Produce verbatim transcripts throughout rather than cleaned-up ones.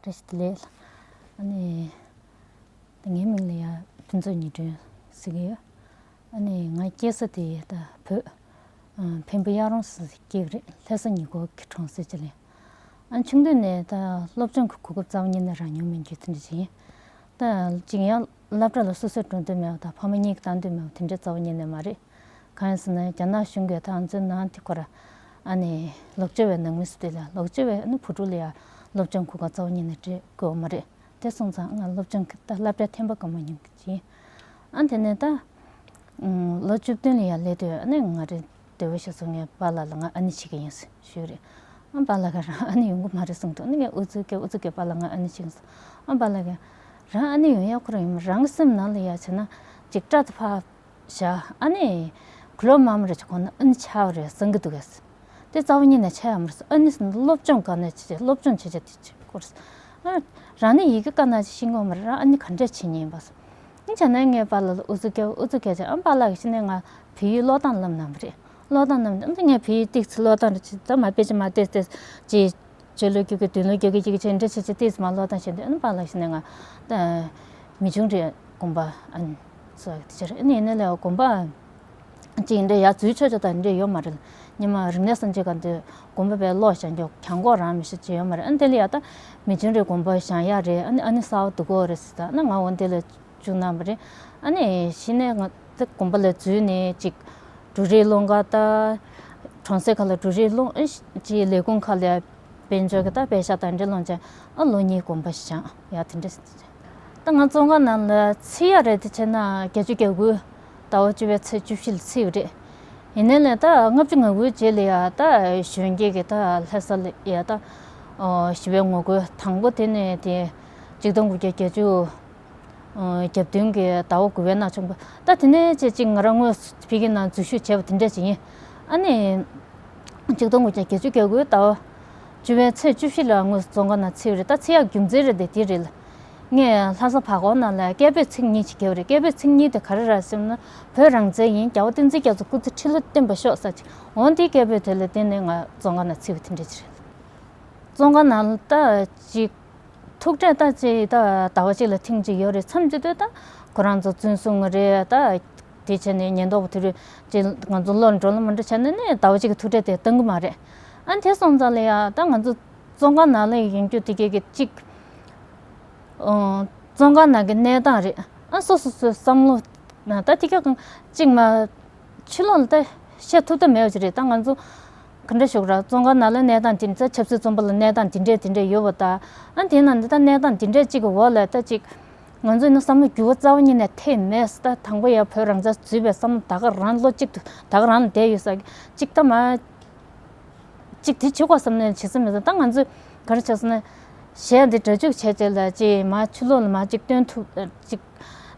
བཀྲ་ཤིས་བདེ་ལེགས། ཨ་ནི། ད་ངའི་མིང་ལ་ཡ་ཕུན་ཚོགས་ཉི་སྒྲོན་ཟེར་གྱི་ཡོད། ཨ་ནི་ང་སྐྱེས་ས་དེ་ད་བོད། ཨ། འཕན་པོ་གཡག་རོང་ཟེར་སྐྱེས་པ་རེད། ལྷ་ས་ཉི་གོ་གི་གྲོང་གསེབ་ཅིག་ལ། ཨ། ཆུང་དུས་ནས་ད་སློབ་སྦྱོང་གི་གོ་སྐབས་རྩ་བ་ཉིད་ནས་རག་མྱོང་མེད་རྒྱུ་དེ་འདྲ་ཅིག་ཡིན། ད་ཅིག་ཡང་སློབ་གྲྭ་ལ་སོ་སོས་འགྲོ་འདོད་མེད་པ་དང་ཕ་མ་གཉིས་ཀྱིས་བཏང་འདོད་མེད་པ་དེ་འདྲ་རྩ་བ་ཉིད་ནས་མ་རེད། གང་ཡིན་ཟེར་ན་རྒྱ་ནག་གཞུང་གིས་ད་ང་ཚོའི་ནང་དེ་ཁོ་ར་ཨ་ནི་ལོག་སྤྱོད་པའི་ནང་མི་སུ་དེ་ལ་ལོག་སྤྱོད་པའི་ཨ་ནི་བུ་ཕྲུག་ལ་ཡང་སློབ་སྦྱོང་གོ་སྐབས་རྩ་བ་ཉིད་ནས་སྤྲད་དགོས་པ་མ་རེད། དེ་སོང་ཙང་ང་སློབ་སྦྱོང་གི་ད་སློབ་གྲྭའི་ཐེམ་པ་སྒང་མ་ཉུང་གི་ཅིག་ཡིན། ཨ་དེ་ནས་ད་ཨུམ། ལོ་བཅུ་བདུན་ལ་ཡར་སླེབས་དུས་ཨ་ནི་ང་རེ་སྡོད་པ་ཤ་ཚ་ངའི་པཱ་ལགས་ལ་ང་ཨ་ནེ་བྱེད་ཀྱི་ཡིན་ཟེར་ཞུས་རེད། ཨ་པཱ་ལགས་ཀྱིས་རང་ཨ་ནེ་ཡོང་གི་མ་རེད་གསུངས་འདུག་ཨ་ནི་ངས་ཨུ་ཚུགས་བསྐྱལ་ཨུ་ཚུགས་བསྐྱལ་པཱ་ལགས་ང་ཨ་ནེ་བྱེད་ཀྱི་ཡིན་ཟེར། ཨ་པཱ་ལགས་ཀྱིས་རང་ཨ་ནེ་ཡོང་ཡག་ཁོ་རང་ཡོད་མ་རེད། རང་གི་སེམས་ནང་ལ་ཡ་བྱས་ན་ཅིག་སྐྲ་དེ་ཕར་བཞར། ཨ་ནི་གོས་ལོག་དམར་མོ་རེ་ཅིག་གོན་ན་ཨ་ནེ་ཆགས་པ་རེད་བསམ་གྱི་འདུག་གས། དེ་རྩ་བ་ཉིད་ནས་ཆགས་ཡག་མ་རེད། ཨ་ནེ་ཟེར་ན་སློབ་སྦྱོང་དཀའ་ནས་བྱས་བྱས་སློབ་སྦྱོང་བྱས་བྱས་དེ་བྱེད་དགོས་རེད། ཨ། རང་ནི་ཡི་གེ་དཀར་ནག་ཅིག་ཤེས་ཀྱི་ཡོད་མ་རེད། རང་ཨ་ནེ་ག་འདྲས་བྱེད་མཁན་ཡིན་པ་ཟེར། ཨ་བྱས་ན་ངས་པཱ་ལགས་ལ་ཨུ་ཚུགས་བསྐྱལ་ཨུ་ཚུགས་བསྐྱལ་བྱས། ཨ་པཱ་ལགས་ཀྱིས་གཞི་ནས་ང་བོད་ཡིག་ཀློག་སྟངས་བསླབ་གནང་བ་རེད། ཀློག་སྟངས་བསླབ་ནས་ཨ་ནི་ངས་བོད་ཡིག་ཏོག་ཙམ་ཀློག་སྟངས་རེ་བྱས། ད་མ་དཔེ་ཆ་མ་བལྟས་བལྟས་ཅིག་བརྗེ་ལོ་རྒྱུག་གི་བདུན་ལོ་རྒྱུག་གི་ཅིག་བྱས་འདྲ་བྱས་བྱས་ཏོག་ཙམ་མར་ཀློག་སྟངས་བྱས་དུས་ཨ་ནི་པཱ་ལགས་གཞི་ནས་ང་ད་མི་ཆུང་རེད། དགོན་པ་ཨ་ནི་སོགས་དེ་ཕྱིར་ཨ་ནི་ཡིན་ནའི་ལས་དགོན་པ་ཅིག་འདྲ་ཡར་འཛུལ་ཆོག་ཆོག་དང་འདྲ་ཡོད་མ་རེད། སྔོན་མ་རིག་གནས་སམ་ཅིག་ག་འདི་དགོན་པ་པའི་ཀློག་བྱང་ཆོག་གྱང་གོག་རང་མི་ཤེས་ཅིག་ཡོད་མ་རེད། ཨ་ནི་དེ་ལ་ཡ་ད་མི་ཆུང་རེ་དགོན་པ་བཞེངས་ཡག་རེད། ཨ་ནི་ཨ་ནེ་གསར་པ་འདུག་གོ་རེད་ཟེར། ད་ཨ་ནི་ང་འོ་འདི་ལ་བཅུག་གནང་བ་རེད། ཨ་ནི་གཞི་ནས་ང་ད་དགོན་པ་ལ་འཛུལ་ནས་ཅིག་འབྲུ་རིགས་སློང་ག་ད་གྲོང་གསེབ་ཁག་ལ་འབྲུ་རིགས་སློང་ཨེ་ཅིག་ལས་ཁུངས་ཁག་ལ་དཔལ་འབྱོར་གྱི་ད་པད་ཤག་དང་འདྲ་སློང་བྱས། ཨ་ལོ་གཉིས་དགོན་པ་བཞེངས་ཡག་དེ་འདྲ། ད་ང་བཙོན་ཁང་ནང་ལ་ཚེས་ཡག་རེད་དེ་བྱས་ན་བརྒྱད་ཅུ་གྱ་དགུ་ཟླ་བ་བཅུ་པའི་ཚེས་བཅུ་བཞི་ལ་ཚེས་པ་རེད། ཡིན་ནའི་ལས་ད་ལྔ་བཅུ་ང་དགུའི་རྗེས་ལ་ཡ་ད་གཞོན་སྐྱེས་ཀྱི་ད་ལྷ་ས་ལ་ཡ་ད་ཨོ་ཞི་བའི་ངོ་རྒོལ་དང་པོ་དེ་ནས་དེ་གཅིག་སྟོང་དགུ་བརྒྱ་བརྒྱད་ཅུ་ཨོ་གྱ་བདུན་གྱི་ཟླ་བ་དགུ་པའི་ནང་བྱུང་བ། ད་དེ་ནས་བྱས་ཅིག་ང་རང་དངོས་སུ་ཕ་གི་ནང་འཛུལ་ཞུགས་བྱས་པ་དེ་འདྲ་ཅིག་ཡིན། ཨ་ནི། གཅིག་སྟོང་དགུ་བརྒྱ་བརྒྱད་ཅུ་གྱ་དགུའི་ཟླ་བ་བཅུ་པའི་ཚེས་བཅུ་བཞི་ལ་དངོས་སུ་བཙོན་ཁང་ནང་ཚུད་པ་རེད། ད་ཚུད་ཡག་རྒྱུ་མཚན་རེད་དེ་དེ་རེད་ལ། ངས་ལྷ་ས་བར་སྐོར་ནང་ལ་སྐད་འབོད་ཚིག་གཉིས་ཅིག་བརྒྱབ་པ་རེད། སྐད་འབོད་ཚིག་གཉིས་དེ་ག་རེ་རེད་ཟེར་ན། བོད་རང་བཙན་ཡིན། རྒྱལ་བ་བསྟན་འཛིན་རྒྱ་མཚོ་སྐུ་ཚེ་ཁྲི་ལོ་བརྟན་པར་ཤོག་ཟེར་ཅིག་འོ་དེའི་སྐད་འབོད་དེ་ལ་བརྟེན་ནས་ང་བཙོན་ཁང་ནང་ཚུད་པ་དེ་འདྲ་ཅིག་རེད། བཙོན་ཁང་ནང་ལ་ད་ཅིག་ཐུག་འཕྲད་ད་ཅིག་ད་ཟླ་བ་གཅིག་ལ་ཐེངས་གཅིག་ཡོད་རེད། མཚམས་ཅིག་ཏུ་ད་ཁོ་རང་ཚོ་བཙོན་སྲུང་རེད། ད་དེ་བྱས་ནས་ཉེན་རྟོག་པ་དེ་རུ་ཅིག་ང་ཚོ་བློར་འགྲོ་ལ་མི་འགྲོ་བྱས་ནས་ནི་ཟླ་བ་གཅིག་གི་ཐུག་འཕྲད་དེ་གཏང་གི་མ་རེད། ཨ་དེ་སོང་ཙང་ལ་ཡ་ད་ང་ཚོ་བཙོན་ཁང་ནང་ལ་ཡོང་རྒྱུ་དེ་གས་ཀྱི་ཅིག་ཨང་། བཙོན་ཁང་ནང་གི་གནས་སྟངས་རེད། ཨ་སོ་སོ་སོའི་བསམ་བློ་ན་ད་དེ་གས་གཅིག་མ་ཕྱི་ལོགས་ལ་ད་བཤད་ཐུབ་ཐབས་མེད་པ་ཅིག་རེད། ད་ང་ཚོ་ག་འདྲ་ཞུ་དགོས་རེད། བཙོན་ཁང་ནང་ལ་གནས་སྟངས་དེ་འདྲ་ཆབ་སྲིད་བཙོན་པ་ལ་གནས་སྟངས་དེ་འདྲས་དེ་འདྲས་ཡོད་པ་ད། ཨ་དེའི་ནང་འདི་ད་གནས་སྟངས་དེ་འདྲས་གཅིག་གི་འོག་ལ་ད་ཅིག་ང་ཚོ་ནི་བསམ་བློ་འགྱུར་བ་རྩ་བ་ཉིད་ནས་ཐེབས་མེད། ད་དང་པོ་ཡ་བོད་རང་བཙན་རྩོད་པའི་བསམ་བློ་ད་ག་རང་བློ་གཅིག་ཏུ་ད་ག་རང་ལ་བསྡད་ཡོད་ས་གཅིག་ད་མ་གཅིག་དེ་བྱེད་དགོས་བསམ་ནས་བྱེད་ས་མེད་ས། ད་ང་ཚོས་ག་རེ་བྱས་སོང་ན་གཞས་འདི་སྒྲ་འཇུག་བྱས་རྗེས་ལ་ཅིག་མ་ཕྱི་ལོགས་ལ་མ་གཅིག་སྟོན་ཐུབ་ཅིག་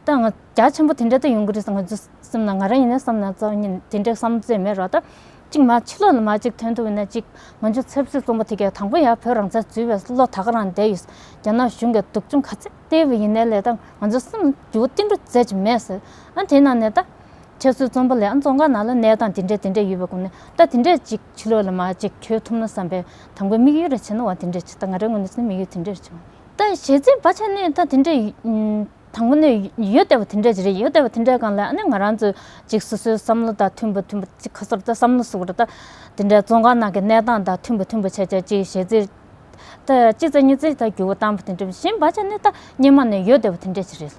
ད་ང་རྒྱ་ཆེན་པོ་དེ་འདྲ་ད་ཡོང་གི་རེད་ཟེར་ང་ཚོ་སེམས་ནང་ང་རང་ཡིན་ན་བསམ་ན་རྩ་བ་ཉིད་དེ་འདྲའི་བསམ་ཚུལ་མེད་རོགས། ད་གཅིག་མ་ཕྱི་ལོགས་ལ་མ་གཅིག་ཐོན་ཐུབ་ཡིན་ན་གཅིག་ང་ཚོ་ཆབ་སྲིད་བཙོན་པ་དེ་གས་དང་པོ་ཡ་བོད་རང་བཙན་རྩོད་པའི་བློ་ད་ག་རང་བསྡད་ཡོད། རྒྱ་ནག་གཞུང་གིས་སྡུག་སྦྱོང་ག་ཚད་བསྟན་པ་ཡིན་ནའི་ལས་ད་ང་ཚོ་སེམས་འགྱུར་བ་ཏིལ་འབྲུ་རྩེ་གཅིག་མེད་ཟེར། ཨ་དེ་ནང་ནས་ད་ཆབ་སྲིད་བཙོན་པ་ལས་ཨ་བཙོན་ཁང་ནང་ལ་གནས་སྟངས་དེ་འདྲས་དེ་འདྲས་ཡོད་པའི་སྒོ་ནས་ད་དེ་འདྲས་གཅིག་ཕྱི་ལོགས་ལ་མ་གཅིག་བྱོས་ཐུབ་ན་བསམ་པའི་དང་པོའི་དམིགས་ཡུལ་རེ་བྱས་ན་བ་དེ་འདྲས་ཅིག་ད་ང་རའི་ངོས་ནས་བྱས་ན་དམིགས་ཡུལ་དེ་འདྲས་རེ་བྱུང་། ད་གཞས་ཚིག་བ་ཆ་ནས་ད་དེ་འདྲས་ཨུམ། དང་པོ་ནས་ཡོད་བསྡད་པ་དེ་འདྲ་ཅིག་རེད། ཡོད་བསྡད་པ་དེ་འདྲའི་སྒང་ལ་ཨ་ནི་ང་རང་ཚོས་ཅིག་སོ་སོའི་བསམ་བློ་དང་མཐུན་པ་མཐུན་པ་ཅིག་ཁ་སོར་ད་བསམ་བློ་ཟུག་རེད། ད་དེ་འདྲའི་བཙོན་ཁང་ནང་གི་གནས་སྟངས་དང་མཐུན་པ་མཐུན་པ་བྱས་བྱས་ཅིག་གཞས་ཚིག་ད་གཅིག་ཙམ་གཉིས་ཙམ་ད་འགྱུར་བ་བཏང་པ་དེ་འདྲ་གཞན་བ་ཆ་ནས་ད་སྔོན་མ་ནས་ཡོད་བསྡད་པ་དེ་འདྲ་ཅིག་རེད།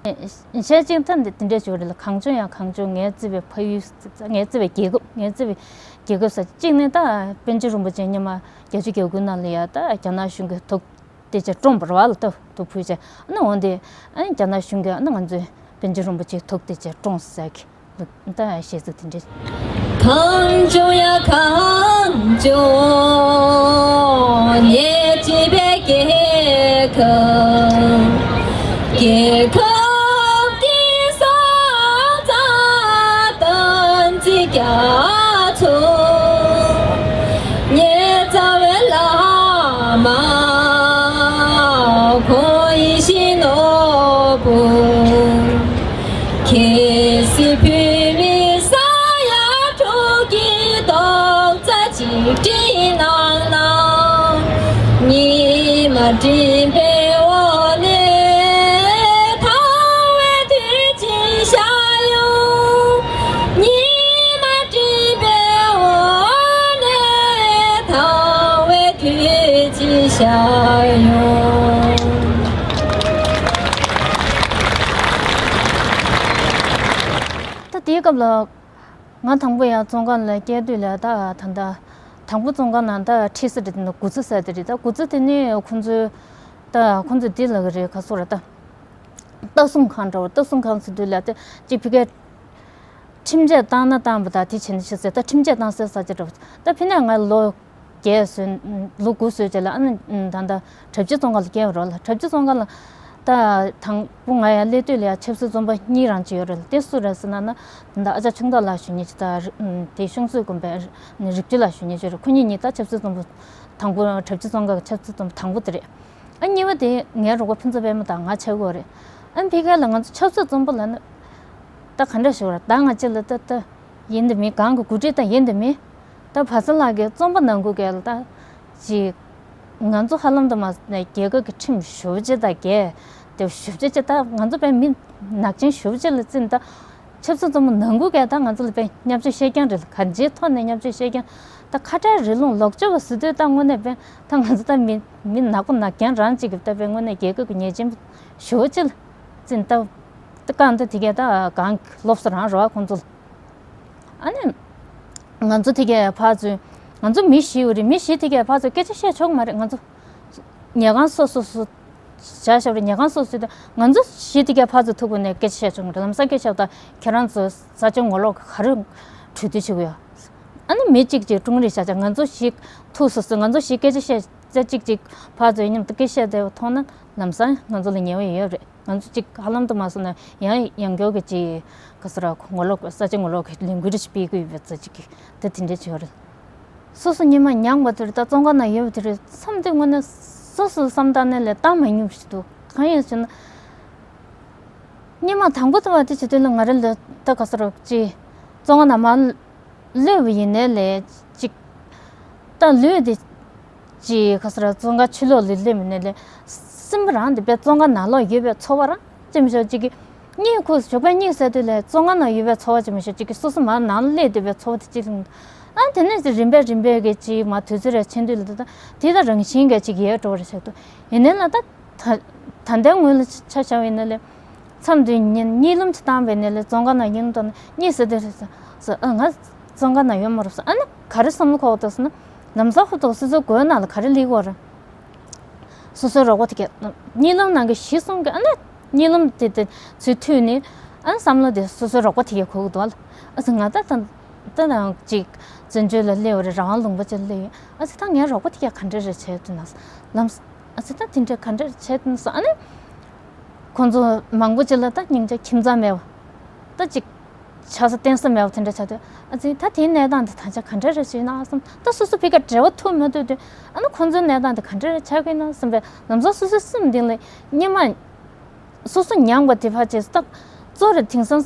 གཞས་གཅིག་ད་འདི་དེ་འདྲ་ཅིག་རེད་ལ། གངས་ལྗོངས་ཡང་གངས་ལྗོངས། ངའི་བརྩེ་བའི་ཕ་ཡུལ། ངའི་བརྩེ་བའི་རྒྱལ་ཁབ། ངའི་བརྩེ་བའི་རྒྱལ་ཁབ་ཟེར་གཅིག་ནས་ད་པཎ་ཆེན་རིན་པོ་ཆེ་སྔོན་མ་བརྒྱད་ཅུ་གྱ་དགུ་ནང་ལ་ཡ་ད་རྒྱ་ནག་གཞུང་གིས་དུག་དེ་ཅིག་བཀྲོངས་པ་རེད་བ་ལ། ད་དུག་ཕུལ་བྱས་ཨ་ནི་འོན་ཏེ་ཨ་ནི་རྒྱ་ནག་གཞུང་གིས་ཨ་ནི་ང་ཚོའི་པཎ་ཆེན་རིན་པོ་ཆེའི་དུག་དེ་ཅིག་བཀྲོངས་ཟེར་གི་འདུག་ད་གཞས་ཚིག་དེ་འདྲ། གངས་ལྗོངས་ཡ་གངས་ལྗོངས། ངའི་བརྩེ་བའི་རྒྱལ་ཁབ། རྒྱལ་ཁབ་ཀྱི་སྲོག་རྩ་བསྟན་འཛིན་རྒྱ་མཚོ། ངའི་རྩ་བའི་བླ་མ་ཁོང་ཡིད་བཞིན་ནོར་བུ། གལ་སྲིད་བོད་མི་ས་ཡ་དྲུག་གི་རྡོག་རྩ་གཅིག་སྒྲིལ་གནང་ན། ཉི་མ་སྤྲིན་པའི་ ད་དེའི་སྐབས་ལ་ང་དང་པོ་ཡང་བཙོན་ཁང་ལ་སྐྱེལ་དུས་ལ་ད་ད་ད་དང་པོ་བཙོན་ཁང་ནང་ད་ཁྲིད་ས་དེ་ནི་དགུ་ཚི་ཟེར་དེ་རེད། ད་དགུ་ཚི་དེ་ནི་ཁོང་ཚོའི་ད་ཁོང་ཚོ་འདི་ལ་གི་རེད། ག་སོ་ར་ད་ལྟ་སྲུང་ཁང་འདྲ་བོ། ལྟ་སྲུང་ཁང་ཟེར་དུས་ལ་ད་ཅིག་ཕི་གའི་ཁྲིམས་ཆད་བཏང་ན་བཏང་བ་དང་དེ་བྱས་ན་བྱས་ཟེར། ད་ཁྲིམས་ཆད་བཏང་སའི་ས་ཆ་འདྲ་བོ། ད་ཕི་ནས་ང་ལོ་བརྒྱད་སོན། ལོ་དགུ་སོན་རྗེས་ལ་ཨ་ནི་ད་ལྟ་གྲྭ་བཞི་བཙོན་ཁང་ལ་བསྐྱལ་བ་རོགས་ལ། གྲྭ་བཞི་བཙོན་ཁང་ལ་ད་དང་པོ་ང་ཡར་སླེབས་དུས་ལ་ཡ་ཆབ་སྲིད་བཙོན་པ་གཉིས་རང་ཅིག་ཡོད་རེད་ལ། དེ་སུ་རེད་ཟེར་ན་ན་ད་ལྟ་ཨ་ཅག་ཆུང་བདག་ལགས་ཞུ་མཁན་ཅིག་དང་། དེ་གཤོང་སྲོལ་དགོན་པའི་རིག་ཆུ་ལགས་ཞུ་མཁན་ཅིག་ཡོད་རེད། ཁོ་གཉིས་གཉིས་ད་ཆབ་སྲིད་བཙོན་པ་དང་པོ། གྲྭ་བཞི་བཙོན་ཁང་གི་ཆབ་སྲིད་བཙོན་པ་དང་པོ་དེ་རེད། ཨ་གཉིས་པ་དེ་ངའི་རོགས་པ་ཕུན་ཚོགས་པད་མ་དང་ང་ཆགས་ཀྱི་ཡོད་རེད། ཨ་ཕི་ག་ལ་ང་ཚོ་ཆབ་སྲིད་བཙོན་པ་ལ་ནི་ད་ག་འདྲ་ཞུ་བ་རེད། ད་ང་ཅི་ལ་ད་ད་ཡིན་དེ་མིན། གང་གི་འགོ་ཁྲིད་ད་ཡིན་དེ་མིན། ད་བྷ་ས་ལགས་ཀྱིས་བཙོན་པ་ནང་ཁུལ་གལ་ད་ཅིག་ང་ཚོ་ཧ་ལམ་དུ་མ་ནས་རྒྱལ་ཁབ་ཀྱི་ཁྲིམས་ཞུ་བྱེད་ད་རྒྱལ་དེ་ཞུ་བྱེད་ཅེ། ད་ང་ཚོ་པའི་མི་ནག་ཅན་ཞུ་བྱེད་ལ་བརྩིས་ད་ཆབ་སྲིད་བཙོན་པ་ནང་ཁུལ་གལ་ད་ང་ཚོ་ལ་པའི་བརྙས་བཅོས་བཤད་རྐྱང་རེད་ལ། གང་ཅིའི་ཐོག་ནས་བརྙས་བཅོས་བཤད་རྐྱང་། ད་ཁ་བྲལ་རི་ལུང་ལོག་སྤྱོད་པ་ཟེར་དུས་ད་དངོས་གནས་པའི་ད་ང་ཚོ་ད་མི་མི་ནག་པོ་ནག་རྐྱང་རང་ཅིག་གི་ད་པའི་དངོས་གནས་རྒྱལ་ཁབ་ཀྱི་ཉེས་ཅན་པ་ཞུ་བྱེད་ལ་བརྩིས་ད། ད་གང་ད་དེ་གས་ད་གང་སློབ་གསོ་རང་རོགས་ཁོང་ཚོ་ལ། ཨ་ནི་ང་ཚོ་དེ་གས་ཕར་ཚུར་ང་ཚོ་མི་བཞི་ཡོད་རེད། མི་བཞི་དེ་གས་ཕར་ཚུར་སྐད་ཆ་བཤད་ཆོག་གི་མ་རེད། ང་ཚོ་ཉལ་ཁང་སོ་སོ་སོ་བཞག་བཞག་རེད། ཉལ་ཁང་སོ་སོ་དེ་ང་ཚོ་བཞི་དེ་གས་ཕར་ཚུར་ཐུག་དགོས་ནས་སྐད་ཆ་བཤད་ཆོག་གི་མ་རེད། ལམ་སང་སྐད་ཆ་ད་ཁྱེད་རང་ཚོ་ས་ཆ་ངོ་ལོག་ག་རེ་གྲོས་བསྡུར་བྱེད་དགོས་ཡོད། ཨ་ནི་མི་གཅིག་གཅིག་ཀྲུང་རེ་བཞག་བྱ། ང་ཚོ་བཞི་ཐུག་སོ་སོ་ང་ཚོ་བཞི་སྐད་ཆ་བཤད་ཚེ་གཅིག་གཅིག་ཕར་ཚུར་མཉམ་དུ་སྐད་བཤད་བསྡད་པ་མཐོང་ན་ལམ་སང་ང་ཚོ་ལ་ཉེ་བ་ཡོད་རེད། ང་ཚོ་གཅིག་ཧ་ལམ་དུ་མ་སོང་ན་ཡང་ཡང་མགྱོགས་ཀྱི་ཅིག་ག་ས་ར་ངོ་ལོག་ས་ཆ་ངོ་ལོག་གི་ལས་འགུལ་རེ་ཞིག་སྤེལ་དགོས་ཡོད་པའི་ཚོད་ཅིག་གི་དེ་དེ་འདྲས་བྱས་ཡོད་རེད། སོ་སོ་སྙེ་མ་མྱངས་པ་དེ་རེད། ད་བཙོན་ཁང་ནང་ཡོད་པ་དེ་རེད་བསམ་དུས་དངོས་གནས་སོ་སོ་བསམ་བཏང་ནས་ལས་བཏང་མ་མྱོང་ཞིག་འདུག་གང་ཡིན་ཟེར་ན། སྙེ་མ་དང་པོ་དེ་བ་དེ་བྱེད་དུས་ལ་ང་རེ་ལ་ད་ག་ས་ར་ཅིག་བཙོན་ཁང་ནང་མ་ལུས་པ་ཡིན་ནའི་ལས་ཅིག་ད་ལུས་དེ་ཅིག་ག་ས་ར་བཙོན་ཁང་ཕྱི་ལོགས་ལ་སླེབས་མིན་ནའི་ལས་སེམས་པ་རང་དེ་པའི་བཙོན་ཁང་ནང་ལོགས་ཡོད་པའི་ཚོར་བ་རང་ཅི་མི་ཤོག་ཅིག་གི་གཉིད་ཁུག་ཞོགས་པའི་གཉིད་སད་དུས་ལས་བཙོན་ཁང་ནང་ཡོད་པའི་ཚོར་བ་ཅི་མི་ཤོག་ཅིག་གི་སོ་སོ་མར་ནང་ལ་སླེབས་བསྡད་པའི་ཚོར་བ་དེ་ཅིག་ལ། ཨ་དེ་ནས་ཅིག་རིམ་པས་རིམ་པས་གི་ཅིག་མ་དུས་ཚོད་རེ་ཕྱིན་དུས་ལ་ད་དེ་ད་རང་བཞིན་གི་ཅིག་ཡལ་འགྲོ་བ་རེ་ཆགས་འདུག་ཡིན་ནའི་ལ་ད། ད་ད་ལྟའི་ངོས་ལ་ཆ་བཞག་པ་ཡིན་ན་ལས། མཚམས་འདི་ཉིན་གཉིད་ལམ་ཅིག་བཏང་བས་ནས་ལས་བཙོན་ཁང་ནང་གཉིད་ལམ་བཏང་ན་གཉིད་སད་དེ་རེད་ཟེར། ཨ་ང་བཙོན་ཁང་ནང་ཡོད་མ་རེད་ཟེར། ཨ་ནི་ག་རེ་བསམ་བློ་འཁོར་འདུག་ཟེར་ན། ལམ་སང་ཧོབ་ཏེ་སོ་སོའི་མགོའི་ནང་ལ་ག་རེ་སླེབས་ཀྱི་ཡོད་རེད། སོ་སོའི་རོགས་པ་དེ་གས་གཉིད་ལམ་ནང་གི་གཞི་གསུམ་གྱི་ཨ་ནི་གཉིད་ལམ་དེ་དེ་ཚུར་མཐུད་ནས་ཨ་ནི་བསམ་བློ་དེ་སོ་སོའི་རོགས་པ་དེ་གས་འཁོར་གྱི་འདུག་ཨ་ལ། ཨ་ཙི་ང་ད་ད་ད་ནང་ཅིག་བཙན་བྱོལ་ལ་སླེབས་པ་རེད། རང་དབང་ལུང་པ་ཅིག་ལ་སླེབས་ཡོད། ཨ་ཙི་ད་ངའི་རོགས་པ་དེ་གས་ག་འདྲ་རེ་བྱས་འདུག་ན་ལམ། ཨ་ཙི་ད་དེ་འདྲ་ག་འདྲ་བྱས་འདུག་ན་ཨ་ནི། ཁོང་ཚོ་མང་པོ་ཅིག་ལ་ད་སྙིང་རྗེ་ཁྱིམ་ཚང་མེད་པ། ད་ཅིག་ཆགས་ས་བརྟེན་ས་མེད་པ་དེ་འདྲ་ཆགས་དུས། ཨ་ཙི་ད་དེའི་གནས་སྟངས་དེ་ད་ཆ་ག་འདྲ་རེ་བྱས་ན་བསམ། ད་སོ་སོ་ཕི་ཀ་འབྲེལ་བ་ཐུབ་མ་ཐུབ་དུས་ཨ་ནི་ཁོང་ཚོའི་གནས་སྟངས་དེ་ག་འདྲ་རེ་ཆགས་ཀྱི་ན་བསམ་པའི་ལམ་སང་སོ་སོའི་སེམས་གཏིང་ལ་སྙེ་མ། སོ་སོ་མྱངས་པ་དེ་ཕར་བྱས་སོ། ད་གཙོ་རེ་དེང་སང་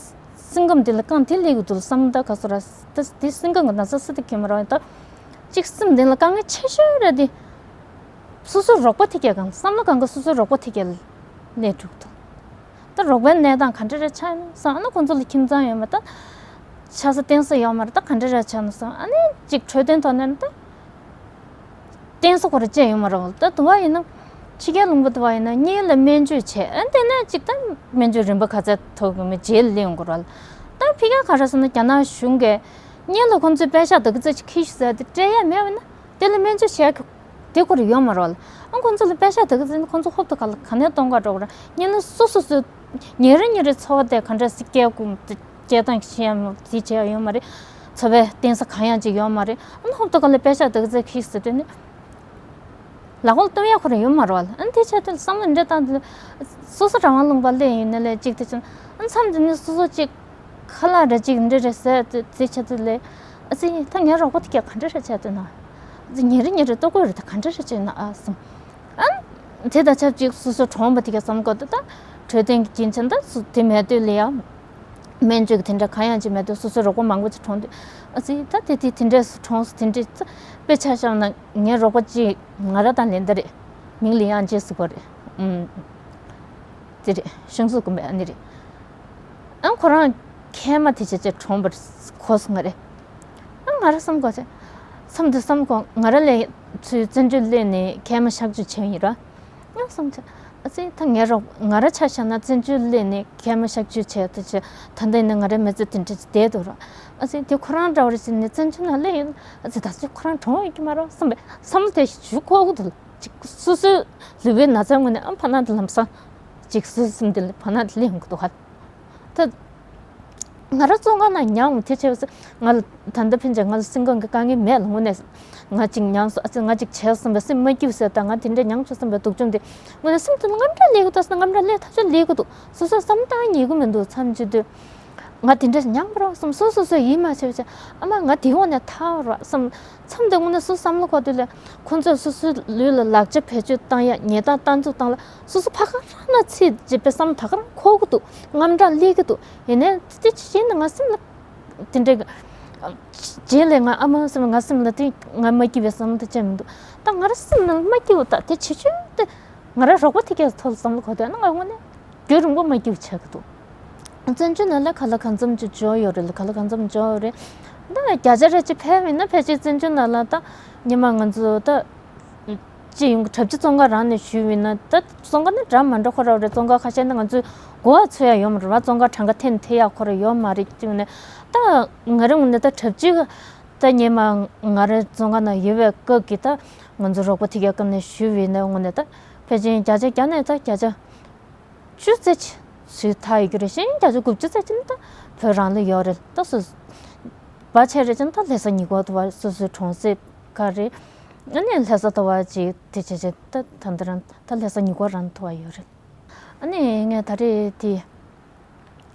སེམས་ཁམས་དེ་ལ་རྐང་དེ་སླེབས་ཀྱི་འདུག་བསམ། ད་ག་སོ་ར་ད་དེ་སེམས་ཁམས་ཀྱི་ན་ཚ་སུ་དེ་གེ་མ་ར་ད་ཅིག་སེམས་གཏིང་ལ་དཀའ་ངལ་ཆེ་ཤོས་རེ་དེ། སོ་སོའི་རོགས་པ་དེ་གས་གང་བསམ་བློ་གང་ག་སོ་སོའི་རོགས་པ་དེ་གས་ལ་སླེབས་འགྲོ་གི་འདུག་ད་རོགས་པའི་གནས་སྟངས་ག་འདྲ་རེ་ཆགས་ཡོད་ན་བསམ། ཨ་ནི་ཁོང་ཚོ་ལ་ཁྱིམ་ཚང་ཡོད་མ་རེད། ད་ཆགས་ས་བརྟེན་ས་ཡོད་མ་རེད། ད་ག་འདྲ་རེ་ཆགས་ན་བསམ། ཨ་ནི་ཅིག་འཕྲོད་བསྟེན་ཐོག་ནས་ད་བརྟེན་ས་ཁོ་ར་བཅས་ཡོད་མ་རེད། ད་དུ་བ་ཡིན་ན་ཕྱི་རྒྱལ་ལུང་པ་དུ་བ་ཡིན་ན་གཉིད་ལ་སྨན་བཅོས་བྱས། ཨ་དེ་ནས་ཅིག་ད་སྨན་བཅོས་རིམ་པ་ག་ཚད་ཐོབ་གི་མེད་རྗེས་ལ་སླེབས་ཡོང་གི་རེད། ད་ཕི་ཀ་ག་རེ་ཟེར་ན་རྒྱ་ནག་གཞུང་གིས་གཉིད་ལ་ཁོང་ཚོས་པད་ཤག་དེ་ག་ཚད་ཅིག་འཁྱེར་ཤོག་ཟེར་དེ་སྤྲད་ཡ་མེད་པ་ན་དེ་ལ་སྨན་བཅོས་བྱས་གི་དེ་ཁོ་ར་ཡོད་མ་རེད་ལ། ཨ་ཁོང་ཚོ་ལ་པད་ཤག་དེ་ག་ཚོད་ཁོང་ཚོ་ཧོབ་ཏེ་ག་ལ་ག་ནས་གཏོང་ག་འགྲོ་གི་རེད། ཉིན་ལ་སོ་སོ་སོ་ཉིན་རེ་ཉིན་རེ་འཚོ་བ་དེ་ག་འདྲ་སེ་སྐྱེལ་དགོས་སྐྱེལ་སྟངས་ཤེས་ཡ་མ་དེ་བྱས་ཡ་ཡོད་མ་རེད། འཚོ་བའི་བརྟེན་ས་གང་ཡང་ཅིག་ཡོད་མ་རེད། ཨ་ཧོབ་ཏེ་ག་ལ་པད་ཤག་དེ་ག་ཚོད་ཁྱེར་ཟེར་དུས་ནི་ལག་པ་ལ་གཏོང་ཡ་ཁོ་ར་ཡོད་མ་རེད་ལ། ཨ་དེ་བྱས་དུས་བསམ་བློ་འདྲ་བཏང་དུས་སོ་སོ་རང་དབང་ལུང་པ་སླེབས་ཡིན་ན་ལས་ཅིག་དེ་བྱུང་ཨ་མཚམས་དེ་ནི་སོ་སོ་ཅིག་ཁ་ལག་རེ་ཅིག་འདྲ་རེ་ཟས་དེ་དེ་བྱེད་དུས་ལས། ཨ་ཙི་ད་ངའི་རོགས་པ་དེ་གས་ག་འདྲ་རེ་བྱས་འདུག་ན། ཨ་ཙི་ཉིན་རེ་ཉིན་རེ་ལྟོ་གོས་རེ་ད་ག་འདྲ་རེ་བྱས་ན་ཨ་བསམ། ཨ་དེ་དང་ཆབས་ཅིག་སོ་སོ་གྲོངས་པ་དེ་གས་བསམ་དགོས་འདུག་ད་འཕྲོད་བསྟེན་གྱི་རྒྱུ་མཚན་ད་སུ་དེ་མེད་དུས་ལ་ཡ། སྨན་བཅོས་ཀྱི་དེ་འདྲ་གང་ཡང་ཅིག་མེད་དུས་སོ་སོའི་རོགས་པ་མང་པོ་ཅིག་གྲོངས་དུས། ཨ་ཙི་ད་དེ་དེ་དེ་འདྲས་སུ་གྲོངས་སུ་དེ་འདྲས་ཙི་དཔེ་ཆ་བཞག་ན་ངའི་རོགས་པ་ཅིག་ང་ར་དང་ལེན་ད་རེད། མིང་ལི་ཡང་ཅེས་སུ་གོ་རེད། ཨུམ། དེ་རེད། ཤིང་སུ་དགོན་པའི་ཨ་ནི་རེད། ཨ་ཁོ་རང་མཁལ་མ་དེ་བྱས་བྱས་གྲོངས་པར་གོ་སོང་ང་རེད། ཨ་ང་ར་བསམ་གོ་བྱས། མཚམས་དེ་བསམ་གོ། ང་ར་ལས་ཚུར་བཙན་བྱོལ་སླེབས་ནས་ཁལ་མ་གཤག་བཅོས་བྱས་ཡིན་ར། ཡང་བསམ་བྱས། ཨ་ཙི་ད་ངའི་རོགས་ང་ར་ཆ་བཞག་ན་བཙན་བྱོལ་སླེབས་ནས་ཁལ་མ་གཤག་བཅོས་བྱས་ད་བྱས་ད་ལྟ་ཡིན་ན་ང་རའི་མི་ཚེ་དེ་འདྲ་ཅིག་བསྡད་འདུག་ར། ཨ་ཙི་དེ་ཁོ་རང་འདྲ་བོ་རེ་བྱས་ནས་བཙན་བྱོལ་ནང་སླེབས་ཡོད་ན་ཨ་ཙི་ད་ཚོད་ཁོ་རང་གྲོངས་ཡོད་ཀྱི་མ་རེད་བསམ་པའི་བསམ་བློ་དེ་ཞིག་འཇུག་ཁོ་གི་འདུག་ཅིག་སོ་སོའི་ལུས་པོའི་ན་ཚའི་ངོས་ནས་ཨ་ཕ་ན་དེ་ལམ་སང་ཅིག་སོ་སོའི་སེམས་དེ་ཕ་ན་དེ་སླེབས་ཡོང་གི་འདུག་ཧ། ད་ང་རང་བཙོན་ཁང་ནང་མྱངས་དེ་བྱས་པ་ང་ལ་ད་ལྟ་ཕན་ཆད་ང་ལ་སེམས་ཁམས་ཀྱི་དཀའ་ངལ་མེད་ལ། དངོས་གནས་ང་ཅིག་མྱངས་སོང་ཨ་ཙི་ང་ཅིག་བྱས་སོང་བས་སེམས་མ་སྐྱིད་ཟེར། ད་ང་དེ་འདྲ་མྱངས་བྱས་སོང་བས་སྡུག་སྦྱོང་དེ་དངོས་གནས་སེམས་དེ་ལ་དངངས་སྐྲག་སླེབས་ཀྱི་འདུག་ཟེར་ན་དངངས་སྐྲག་སླེབས་ཐག་ཆོད་སླེབས་ཀྱི་འདུག་སོ་སོས་བསམ་བློ་བཏང་ཉེས་ཀྱི་མི་འདུག་མཚམས་ཅིག་དུས་ང་དེ་འདྲ་མྱངས་པ་རེད་བསམ། སོ་སོ་སོས་ཡིད་མ་ཆེས་པ་བྱས་ཨ་མ་ང་དེའི་འོག་ནས་ཐར་བ་རེད་བསམ། མཚམས་དེ་དངོས་གནས་སོ་སོ་བསམ་བློ་འཁོར་དུས་ལ་ཁོང་ཚོས་སོ་སོའི་ལུས་ལ་ལག་ཆ་བེད་སྤྱོད་བཏང་ཡ། ཉལ་སྟངས་སྟངས་འཛུགས་སྟངས་ལ་སོ་སོ་ཕ་ག་རང་ན་ཚིག་ཅེས་པའི་བསམ་བློ་ད་ག་རང་འཁོར་གི་འདུག་དངངས་སྐྲག་སླེབས་ཀྱི་འདུག་ཡིན་ནའི་དེ་ཅི་ཡིན་ན་ང་སེམས་ལ་དེ་འདྲའི་རྗེས་ལ་ང་ཨ་མ་སེམས་ང་སེམས་ལ་དེ་ང་མ་སྐྱིད་པའི་བསམ་བློ་དེ་ཅི་མི་འདུག་ད་ང་རང་སེམས་ལ་མ་སྐྱིད་པ་ད་དེ་བྱེད་ཆོག་དེ་ང་རང་རོགས་པ་དེ་གས་ཐོག་ལ་བསམ་བློ་འཁོར་དུས་ན་ང་དངོས་གནས་རྒྱུན་རིང་པོ་མ་སྐྱིད་པ་ཆགས་ཀྱི་འདུག་བཙན་བྱོལ་ནང་ལ་ག་ལ་གང་འཚམ་ཅིག་འབྱོར་ཡོད་རེད་ལ། ག་ལ་གང་འཚམ་འབྱོར་ཡོད་རེད། ད་བརྒྱ་ཆ་རེ་ཅིག་ཕེབས་ཡིན་ན་ཕལ་ཆེར་བཙན་བྱོལ་ནང་ལ་ད་ཉི་མ་ང་ཚོ་ད་ཅི་ཡོང་གྲབས་ཅི་བཙོན་ཁང་རང་ནས་ཞུས་ཡིན་ན་ད་བཙོན་ཁང་ནི་འདྲ་མ་འདྲ་ཁོ་ར་རེད། བཙོན་ཁང་ཁ་ཤས་ནི་ང་ཚོའི་གོ་བ་ཚོད་ཡ་ཡོད་མ་རེད་བ། བཙོན་ཁང་གྲངས་ཀ་འཐེན་འཐེན་ཡ་ཁོ་ར་ཡོད་མ་རེད། ཅི་ཡོང་ནས་ད་ང་རང་ངོས་ནས་ད་གྲབས་ཅི་ད་ཉི་མ་ང་རེ་བཙོན་ཁང་ནང་ཡོད་པའི་སྐབས་ཀྱི་ད་ང་ཚོ་རོགས་པ་དེ་གའི་སྐབས་ནས་ཞུས་ཡིན་ན་ངོས་ནས་ད་ཕལ་ཆེར་བརྒྱ་ཆ་བརྒྱ་ནས་ད་བརྒྱ་ཆ་བཅུ་ཙམ་ཅིག་ཚུད་ཐག་ཡོད་ཀྱི་རེད། གཞན་བརྒྱ་ཆ་དགུ་བཅུ་ཙམ་ཅིག་ནི་ད་བོད་རང་ལ་ཡོད་རེད། ད་སོ་སོ་བ་ཆེ་རེད་ཅིག་ནི་ད་ལྷ་ས་ཉེ་འཁོར་དུ་བ་སོ་སོའི་གྲོང་གསེབ་ག་རེད། ཨ་ནི་ལྷ་ས་དུ་བ་ཅིག་དེ་བྱས་བྱས་ད་ད་འདི་རང་ད་ལྷ་ས་ཉེ་འཁོར་རང་དུ་བ་ཡོད་རེད། ཨ་ནི་ངས་ད་རེས་དེ་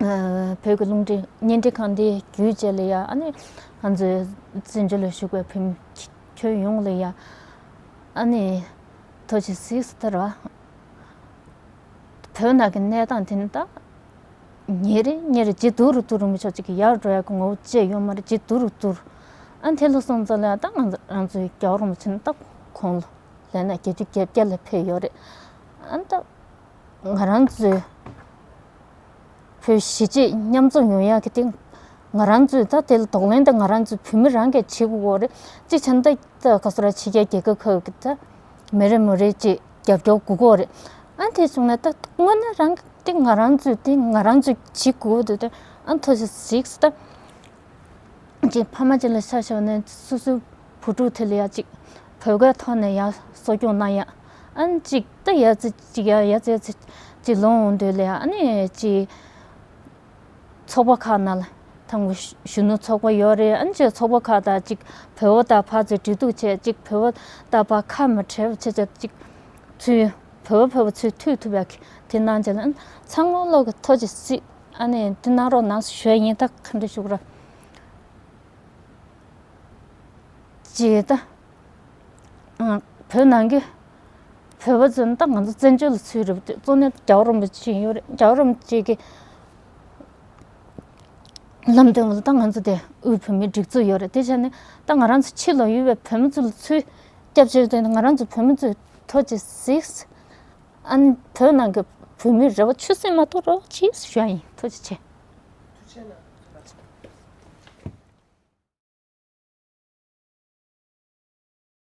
བོད་ཀྱི་རླུང་འཕྲིན་བརྙན་འཕྲིན་ཁང་འདི་བརྒྱུད་བྱས་ལ་ཡ་ཨ་ནི་ང་ཚོའི་བཙན་བྱོལ་ལ་བཞུགས་པའི་བོད་མི་ཁྱོན་ཡོངས་ལ་ཡ་ཨ་ནི་ཐུགས་རྗེ་གཟིགས་སུ་ཐར་བ། བོད་ནང་གི་གནས་སྟངས་དེ་ནི་ད་ཉིན་རེ་ཉིན་རེ་ཇེ་སྡུག་རུ་སྡུག་རུ་མི་ཆོག་ཅིག་གི་ཡར་འགྲོ་ཡ་གི་ངོ་བོ་ཅི་ཡོད་མ་རེད། ཇེ་སྡུག་རུ་སྡུག་རུ། ཨ་དེ་ལ་སོང་ཙང་ལ་ད་ང་ཚོ་རང་ཚོའི་རྒྱལ་བ་རིན་པོ་ཆེ་ནི་ད་ཁོང་ལ་ལས་ན་བརྒྱད་ཅུ་གྱ་བརྒྱད་ལ་ཕེབས་ཡོད་རེད། ཨ་ད་ང་རང་ཚོའི་བོད་གཞིས་བྱེས་མཉམ་འཛོམས་ཡོང་ཡག་གི་སྟེང་ང་རང་ཚོས་ད་དེ་ལ་གདོང་ལེན་ད་ང་རང་ཚོའི་བོད་མི་རང་གིས་བྱེད་དགོས་ཀྱི་རེད། གཅིག་བྱས་ན་ད་ད་ག་སོ་ར་ཕྱི་རྒྱལ་རྒྱལ་ཁབ་ཁག་གི་ད་མི་རེ་མི་རེ་ཅིག་རྒྱབ་སྐྱོར་དགོས་ཀྱི་རེད། ཨ་དེ་བྱུང་ན་ད་དངོས་གནས་རང་གི་སྟེང་ང་རང་ཚོས་དེ་ང་རང་ཚོས་བྱེད་དགོས་ཀྱི་འདུག་ད་ཨ་ཐུགས་རྗེ་གཟིགས་ད། ཅིག་ཕ་མ་ཅིག་ལ་ཆ་བཞག་ནས་སོ་སོའི་བུ་ཕྲུག་དེ་ལ་ཡ་ཅིག་བོད་སྐད་ཐོག་ནས་ཡ་གསོ་སྐྱོང་གནང་ཡ། ཨ་ནི་ཅིག་ད་ཡ་ཙི་ཅིག་ཡ་ཡ་ཙི་ཡ་ཙི་ཅིག་ལོན་འོང་དུས་ལ་ཡ་ཨ་ནི་ཅིག་ཚོགས་པ་ཁག་ནང་ལ་ཐང་གུ་གཞོན་ནུ་ཚོགས་པ་ཡོད་རེད། ཨ་ནི་ཅིག་ཚོགས་པ་ཁག་དང་ཅིག་བོད་པ་དང་ཕར་ཚུར་འབྲེལ་གཏུག་བྱས་ཅིག་བོད་པ་དང་ཕར་ཁ་མ་བྲལ་བ་བྱས་བྱས་ཅིག་ཚུར་བོད་པ་བོད་པ་ཚུར་མཐུད་ཐུབ་ཡ་གི་དེ་གནང་བྱས་ལ་ཨ་ནི་ཚང་མ་བློ་གི་ཐུགས་རྗེ་གཟིགས། ཨ་ནི་འདི་གནང་རོགས་གནང་ཞུ་ཡ་ཡིན། ད་ག་འདྲ་ཞུ་དགོས་ར། ཅེས་ད། ཨ། བོད་ནང་གི་བོད་པ་ཚོ་ནི་ད་ང་ཚོ་བཙན་བྱོལ་ལ་ཚུད་རེད་པ། གཙོ་ནི་རྒྱལ་བ་རིན་པོ་ཆེ་ཡོད་རེད། རྒྱལ་བ་རིན་པོ་ཆེ་གི་ལམ་སྟོན་ལ་ད་ང་ཚོ་དེ་དབུས་བོད་མིའི་སྒྲིག་འཛུགས་ཡོད་རེད། དེ་བྱས་ནས་ད་ང་རང་ཚོ་ཕྱི་ལ་ཡོད་པའི་བོད་མི་ཚོ་ལ་ཚུར་སྐྱབས་བཅོལ་དེ་ང་རང་ཚོ་བོད་མི་ཚོས་ཐུགས་རྗེ་གཟིགས། ཨ་ནི་བོད་ནང་གི་བོད་མིའི་རེ་བ་ཆུད་ཟོས་མ་གཏོང་རོགས་གྱིས་ཞུ་ཡ་ཡིན། ཐུགས་རྗེ་ཆེ། ཐུགས་རྗེ་གནང་